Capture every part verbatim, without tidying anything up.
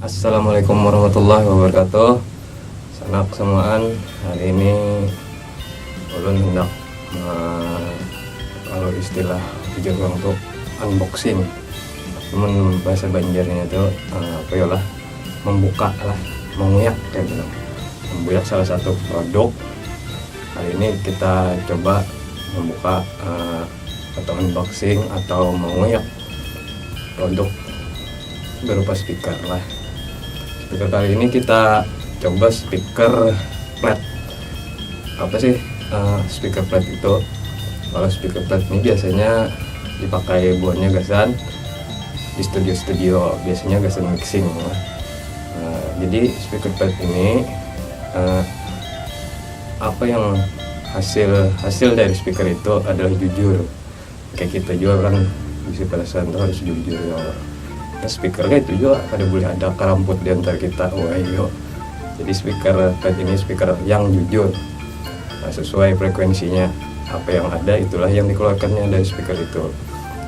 Assalamualaikum warahmatullahi wabarakatuh. Sanak samaan, hari ini ulun hendak me- kalau istilah bujur urang tu unboxing. Cuman bahasa Banjarnya tu eh, apa yo lah, membuka lah, menguyak kayak gitu. Membuyak salah satu produk. Kali ini kita coba membuka eh, atau unboxing atau menguyak produk berupa speaker lah. Speaker kali ini kita coba speaker flat. Apa sih eh, speaker flat itu? Kalau speaker flat ini biasanya dipakai buatnya gasan di studio-studio, biasanya gasan mixing lah. Nah, jadi speaker flat ini eh, apa yang hasil hasil dari speaker itu adalah jujur. Kayak kita juga kan bisi perasaan tuh harus jujur ya Allah. Nah, speaker kayak itu juga kada boleh ada karamput di antara kita. Wah iyo. Jadi speaker flat ini speaker yang jujur. Nah, sesuai frekuensinya, apa yang ada itulah yang dikeluarkannya dari speaker itu.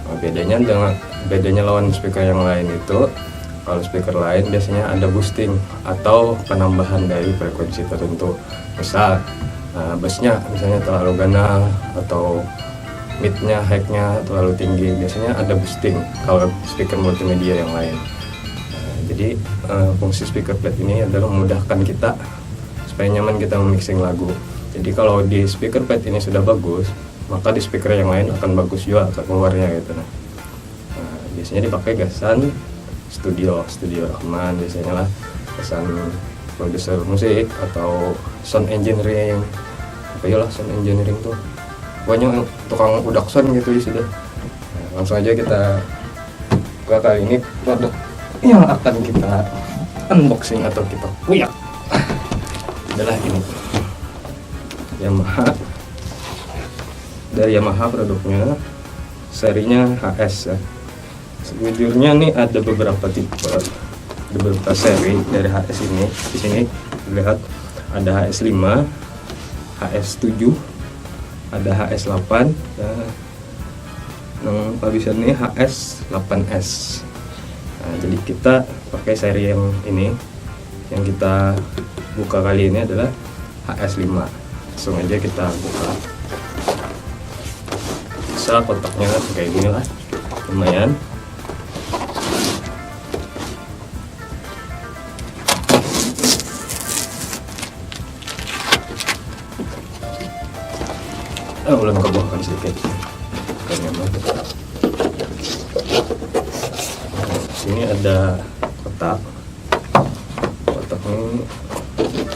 Nah, bedanya dengan bedanya lawan speaker yang lain itu, kalau speaker lain biasanya ada boosting atau penambahan dari frekuensi tertentu. Misal eh, bassnya misalnya terlalu ganal atau midnya, high-nya terlalu tinggi, biasanya ada boosting kalau speaker multimedia yang lain. Nah, jadi eh, fungsi speaker flat ini adalah memudahkan kita supaya nyaman kita memixing lagu. Jadi kalau di speaker flat ini sudah bagus, maka di speaker yang lain akan bagus juga keluarnya gitu. Nah, nah, biasanya dipakai gasan studio, studio rekaman biasanya lah, gasan produser musik atau sound engineering. Apa ya lah sound engineering tuh, pokoknya tukang udak sound gitu ya sudah. Nah, langsung aja kita buka kali ini produk yang akan kita unboxing atau kita kuyak adalah ini, Yamaha. Dari Yamaha produknya, serinya H S ya. Sejujurnya nih ada beberapa tipe, ada beberapa seri dari H S ini. Di sini lihat ada H S lima, H S tujuh, ada H S delapan, ya. Yang pabisan ini H S delapan S. Nah, jadi kita pakai seri yang ini. Yang kita buka kali ini adalah H S lima. Langsung aja kita buka. Bisa kotaknya kayak gini lah. Lumayan. Eh, ulun kebukakan sedikit. Bukan nyaman. Sini ada kotak. Kotak ini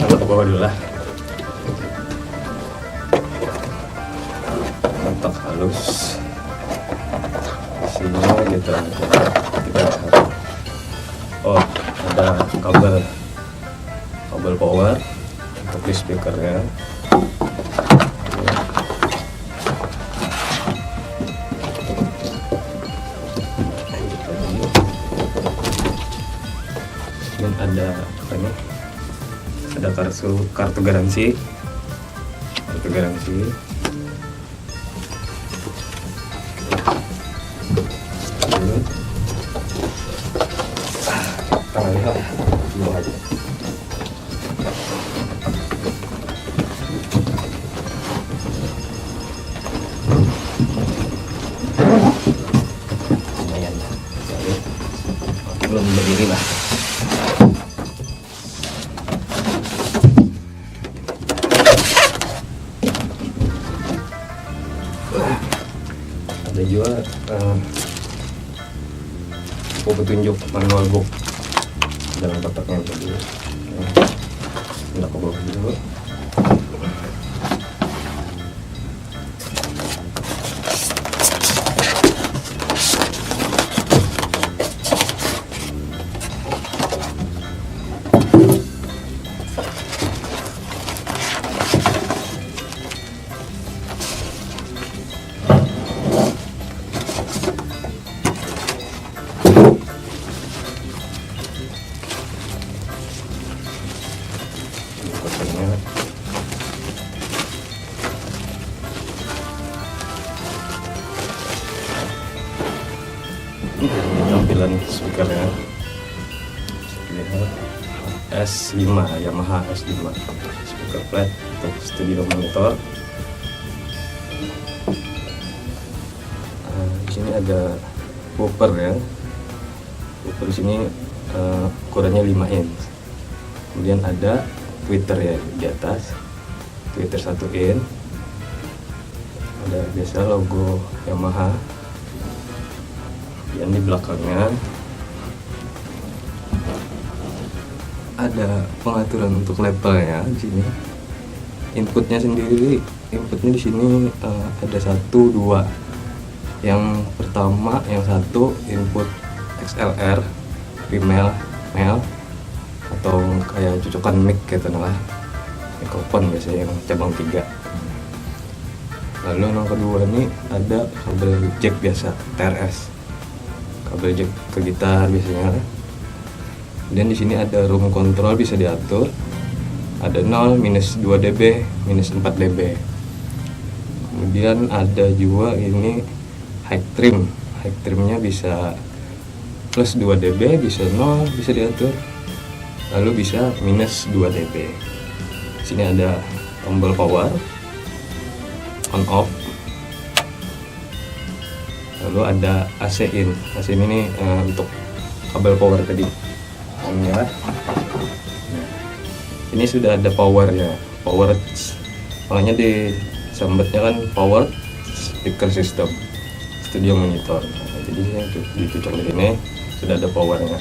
anak bawah dulu lah. Kotak halus. Isinya gitu aja. Kita lihat. Oh, ada kabel. Kabel power untuk di speakernya. Dan ada apa nih? Ada kartu kartu garansi. Kartu garansi. Tangan lihat. Buah aja. Lumayan lah. Jadi, belum berdiri lah. Ada juga eh, buku petunjuk, manual book, dalam kotaknya tadi. Nah, hendak ke bawah dulu. Tampilan speakernya. S lima, Yamaha S lima, speaker flat untuk studio monitor. Nah, di sini ada woofer ya. Woofer di sini, eh, ukurannya lima inch. Kemudian ada tweeter ya di atas. Tweeter satu inch. Ada biasa logo Yamaha. Dan di belakangnya ada pengaturan untuk levelnya di sini. Inputnya sendiri, inputnya di sini, eh, ada satu, dua. Yang pertama, yang satu input X L R, female, male, atau kayak cucukan mic gitu nah lah. Mikrofon biasanya yang cabang tiga. Lalu yang kedua nih ada kabel jack biasa, T R S. Kabel jack ke gitar biasanya. Dan di sini ada room control, bisa diatur. Ada nol, minus dua dB, minus empat dB. Kemudian ada juga ini high trim. High trimnya bisa plus dua dB, bisa nol, bisa diatur. Lalu bisa minus dua dB. Sini ada tombol power, on off. Lalu ada A C in. A C in ini, eh, untuk kabel power tadi. Ini ya. Nah, ini sudah ada powernya. Power, makanya disambatnya kan power speaker system, studio monitor. Nah, jadi ini tu-, dicucuk di sini, sudah ada powernya.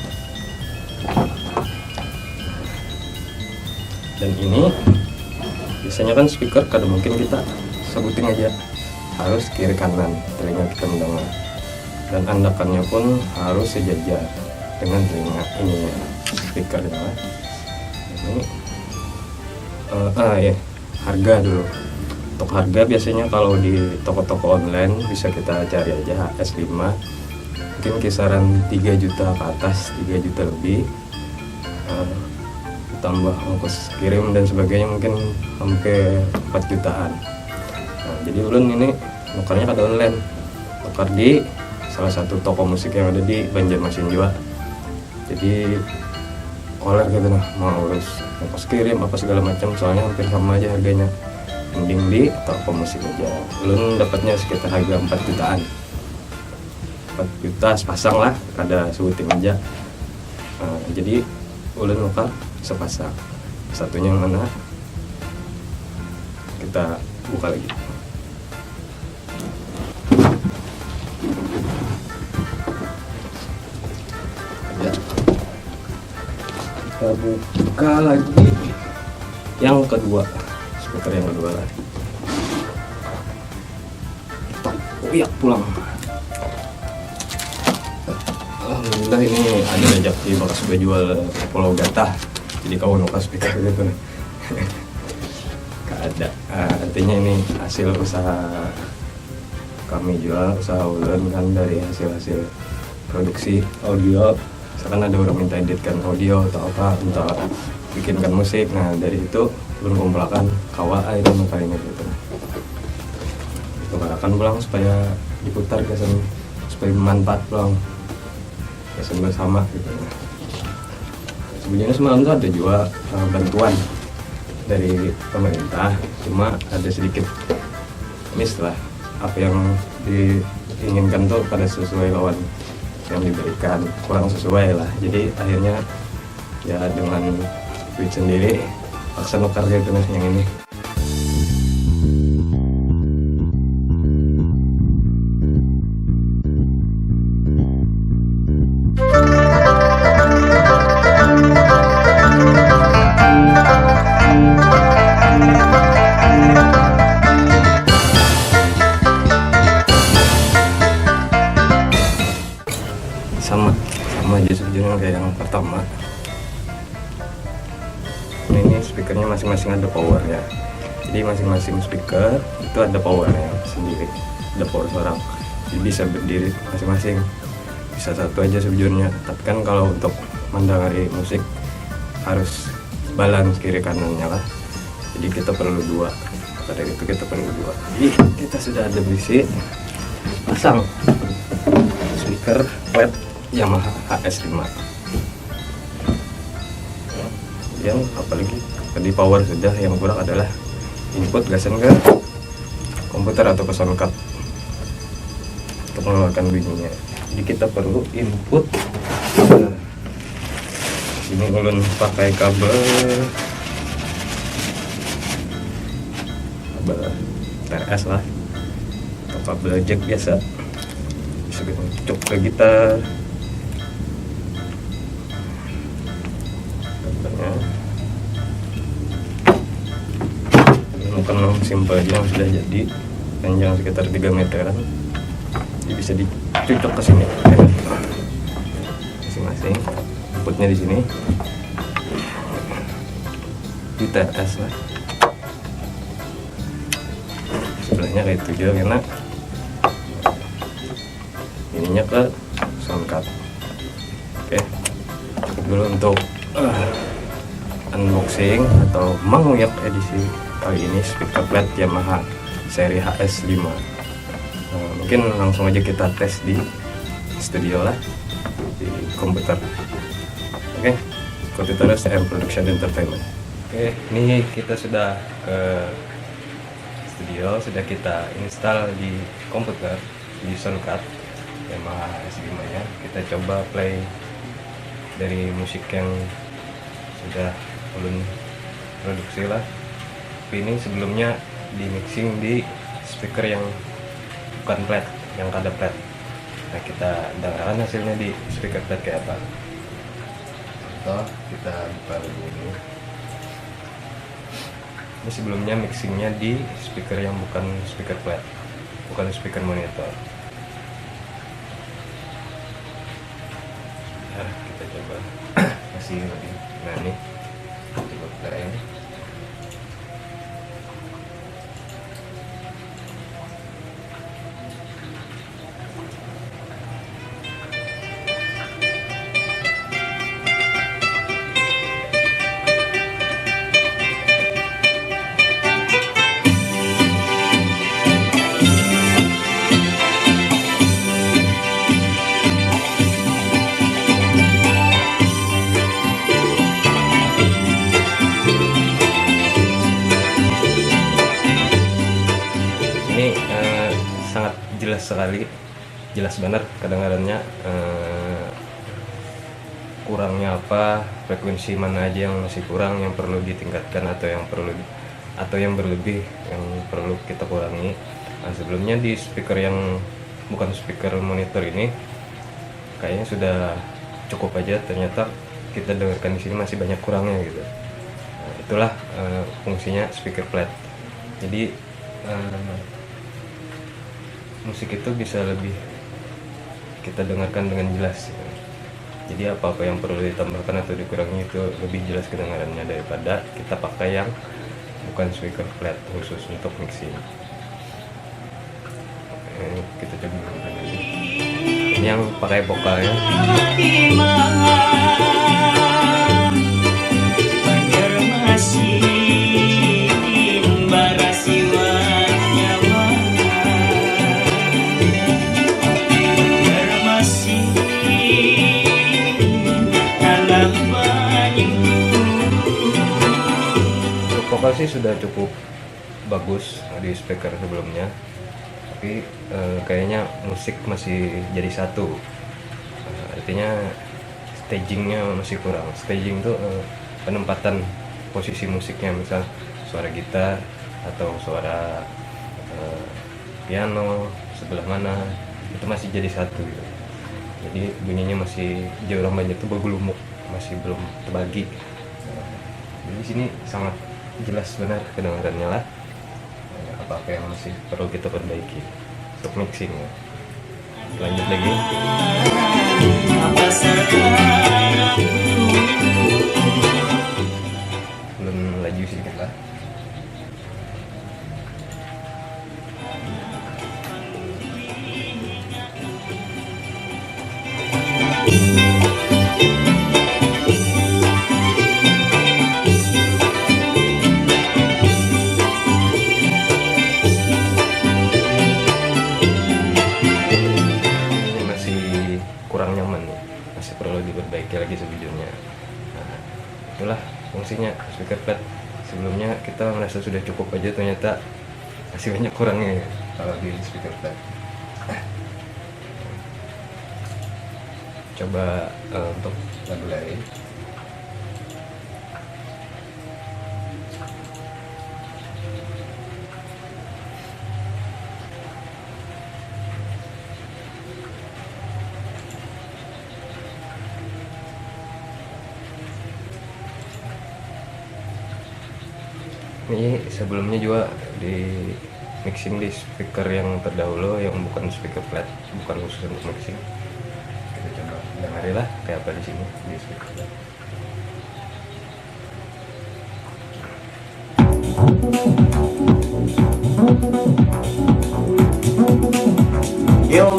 Dan ini biasanya kan speaker kada mungkin kita sabuting aja, harus kiri kanan telinga kita mendengar, dan andakannya pun harus sejajar dengan telinga ini ya, speakernya. Ini, eh, ah ya, harga dulu. Untuk harga biasanya kalau di toko-toko online bisa kita cari aja H S lima, mungkin kisaran tiga juta ke atas, tiga juta lebih. Eh, tambah ongkos kirim dan sebagainya, mungkin hampir empat jutaan. Nah, jadi ulun ini nukarnya kada online, nukar di salah satu toko musik yang ada di Banjarmasin jua. Jadi koler gitu nah, mau urus ongkos kirim apa segala macam, soalnya hampir sama aja harganya. Mending di toko musik aja. Ulun dapatnya sekitar harga empat jutaan. Empat juta sepasang lah, kada sebuting aja. Nah, jadi ulun nukar sepasang. Satunya yang mana? Kita buka lagi. Ya. Kita buka lagi yang kedua. Speaker yang kedua lah. Kita kuyak pulang. Alhamdulillah, ini ada rezeki bakas bajual Pulau Gatah. Jadi kawa nukar speaker gitu nah. Kada. Ah, artinya ini hasil usaha kami jua, usaha ulun kan, dari hasil-hasil produksi audio. Misalkan ada orang minta editkan audio atau apa, minta bikinkan musik, nah dari itu ulun kumpulakan, kawa ai itu nukar ini gitu. Tukarakan pulang supaya diputar gasan, supaya bermanfaat pulang, gasan bersama gitu. Sebenarnya semalam tuh ada juga, eh, bantuan dari pemerintah, cuma ada sedikit miss lah, apa yang diinginkan tuh kada sesuai lawan yang diberikan, kurang sesuai lah. Jadi akhirnya ya dengan duit sendiri paksa nukar gitu nah yang ini. Sama, sama aja sebenarnya kayak yang pertama. Nah, ini speakernya masing-masing ada powernya. Jadi masing-masing speaker itu ada powernya sendiri, ada power seorang. Jadi bisa berdiri masing-masing, bisa satu aja sebenarnya. Tapi kan kalau untuk mendengari musik harus balance kiri kanannya lah. Jadi kita perlu dua. Maka dari itu kita perlu dua. Jadi kita sudah ada bisi pasang speaker flat Yamaha H S lima. Yang apalagi tadi power sudah, yang kurang adalah input gasan ke komputer atau ke sound card untuk mengeluarkan bunyinya. Jadi kita perlu input. Ini ulun pakai kabel, kabel T R S lah, atau kabel jack biasa, bisa kita cocok ke gitar. Contohnya, ini mungkin simpel aja yang sudah jadi, panjang sekitar tiga meteran, jadi bisa dicocok ke sini masing-masing. Inputnya di sini, di T R S lah. Sebelahnya kayak itu juga, karena ininya ke sound card. Oke, cukup dulu untuk eh, unboxing atau menguyap edisi kali ini speaker flat Yamaha seri H S lima. Eh, mungkin langsung aja kita tes di studio lah, di komputer. Oke, ikuti terus M Production Entertainment. Oke, ini kita sudah ke studio, sudah kita install di komputer, di sound card Yamaha S lima nya. Kita coba play dari musik yang sudah ulun produksi lah. Tapi ini sebelumnya di mixing di speaker yang bukan flat, yang kada flat. Nah, kita dengarkan hasilnya di speaker flat kayak apa. Contoh, kita buka lagu ini. Ini sebelumnya mixingnya di speaker yang bukan speaker flat, bukan speaker monitor. Nah, kita coba masih lebih, nah, ini coba kita ini. Ini eh, sangat jelas sekali, jelas benar kedengarannya. Eh, kurangnya apa, frekuensi mana aja yang masih kurang, yang perlu ditingkatkan atau yang perlu atau yang berlebih yang perlu kita kurangi. Nah, sebelumnya di speaker yang bukan speaker monitor ini kayaknya sudah cukup aja, ternyata kita dengarkan di sini masih banyak kurangnya gitu. Nah, itulah eh, fungsinya speaker flat. Jadi eh, musik itu bisa lebih kita dengarkan dengan jelas gitu. Jadi apa-apa yang perlu ditambahkan atau dikurangi itu lebih jelas kedengarannya daripada kita pakai yang bukan speaker flat khusus untuk mixing. Oke, kita coba dengarkan lagi. Ini yang pakai vokalnya. Banjarmasin barasiwat nyawa. Banjarmasin tanah banyuku. Untuk vokal sih sudah cukup bagus di speaker sebelumnya, tapi eh, kayaknya musik masih jadi satu. Eh, artinya stagingnya masih kurang. Staging tuh eh, penempatan posisi musiknya, misal suara gitar atau suara eh, piano sebelah mana, itu masih jadi satu gitu. Jadi bunyinya masih jauh, banyak tuh begulumuk, masih belum terbagi. Nah, jadi di sini sangat jelas benar kedengarannya lah. Nah, apa-apa yang masih perlu kita perbaiki untuk mixing ya. Lanjut lagi. Belum laju sedikit lah. Ini masih kurang nyaman nih, masih perlu diperbaiki lagi sejujurnya. Nah, itulah fungsinya speaker flat. Sebelumnya kita merasa sudah cukup aja, ternyata masih banyak kurangnya ya kalau di speaker flat. Coba uh, untuk lagu lain. Ini sebelumnya juga di mixing di speaker yang terdahulu, yang bukan speaker flat, bukan khusus untuk mixing. Kita coba dengarilah kayak apa di sini, di speaker flat. Yo,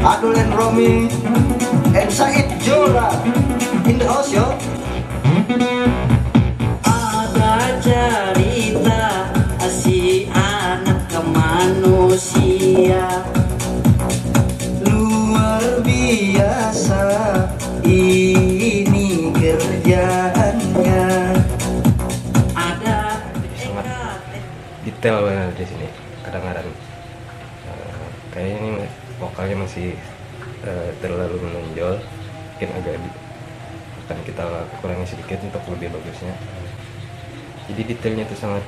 Adul and Romi and Said Jora in the house, yo. Ada cerita si anak manusia luar biasa ini kerjaannya. Ada Sangat detail banget di sini, kedengaran. Eh, kayaknya ini vokalnya masih eh, terlalu menonjol, mungkin agak di, akan kita kurangi sedikit untuk lebih bagusnya. Jadi detailnya itu sangat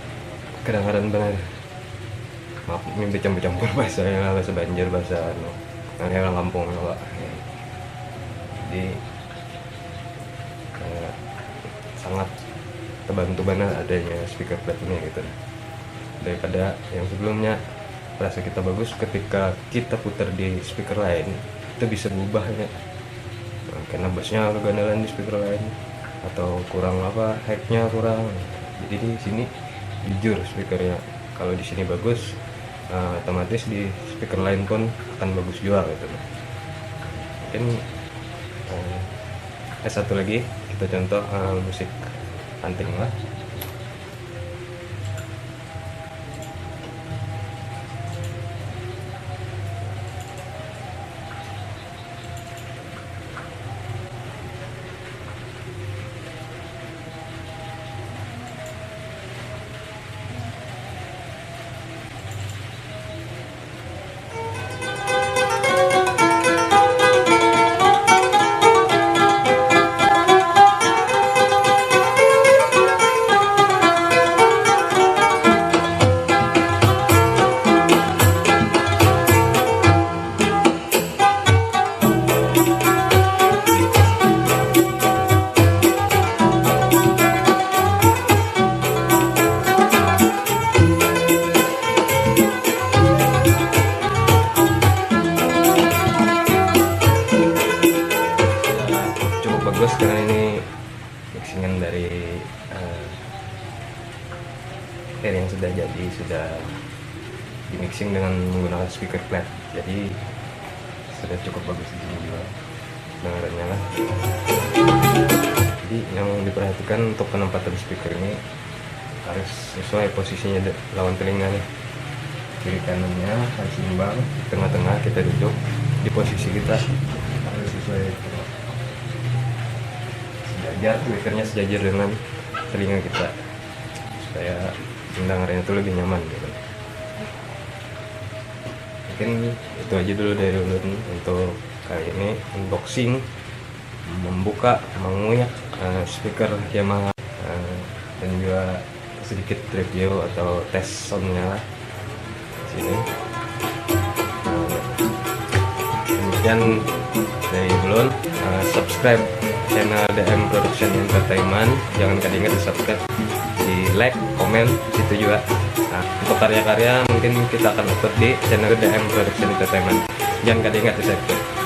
kedengaran benar. Maaf, ini bercampur-campur bahasa ya, bahasa Banjar, bahasa anu, karena orang kampung ya, Pak. Jadi eh, sangat terbantu banget adanya speaker flat ini gitu, daripada yang sebelumnya. Rasa kita bagus, ketika kita putar di speaker lain, itu bisa berubahnya. Nah, karena bassnya kegandalan di speaker lain, atau kurang apa, high-nya kurang. Jadi di sini jujur speakernya, kalau di sini bagus, eh, otomatis di speaker lain pun akan bagus juga gitu. Mungkin eh, satu lagi kita contoh eh, musik hunting lah. Cukup bagus karena ini mixingan dari uh, yang sudah jadi, sudah di mixing dengan menggunakan speaker flat, jadi sudah cukup bagus di sini juga dengarannya lah. Jadi yang diperhatikan untuk penempatan speaker ini harus sesuai posisinya lawan telinga nih. Kiri kanannya harus seimbang, di tengah-tengah kita duduk, di posisi kita harus sesuai sejajar, speakernya sejajar dengan telinga kita supaya mendengarnya itu lebih nyaman gitu. Mungkin itu aja dulu dari ulun untuk kali ini, unboxing, membuka, menguyak uh, speaker Yamaha uh, dan juga sedikit review atau tes soundnya lah sini. Uh, demikian dari ulun. Uh, subscribe channel D M Production Entertainment, jangan kada ingat di subscribe, di like, komen situ juga. Nah, untuk karya-karya mungkin kita akan upload di channel D M Production Entertainment, jangan kada ingat di subscribe.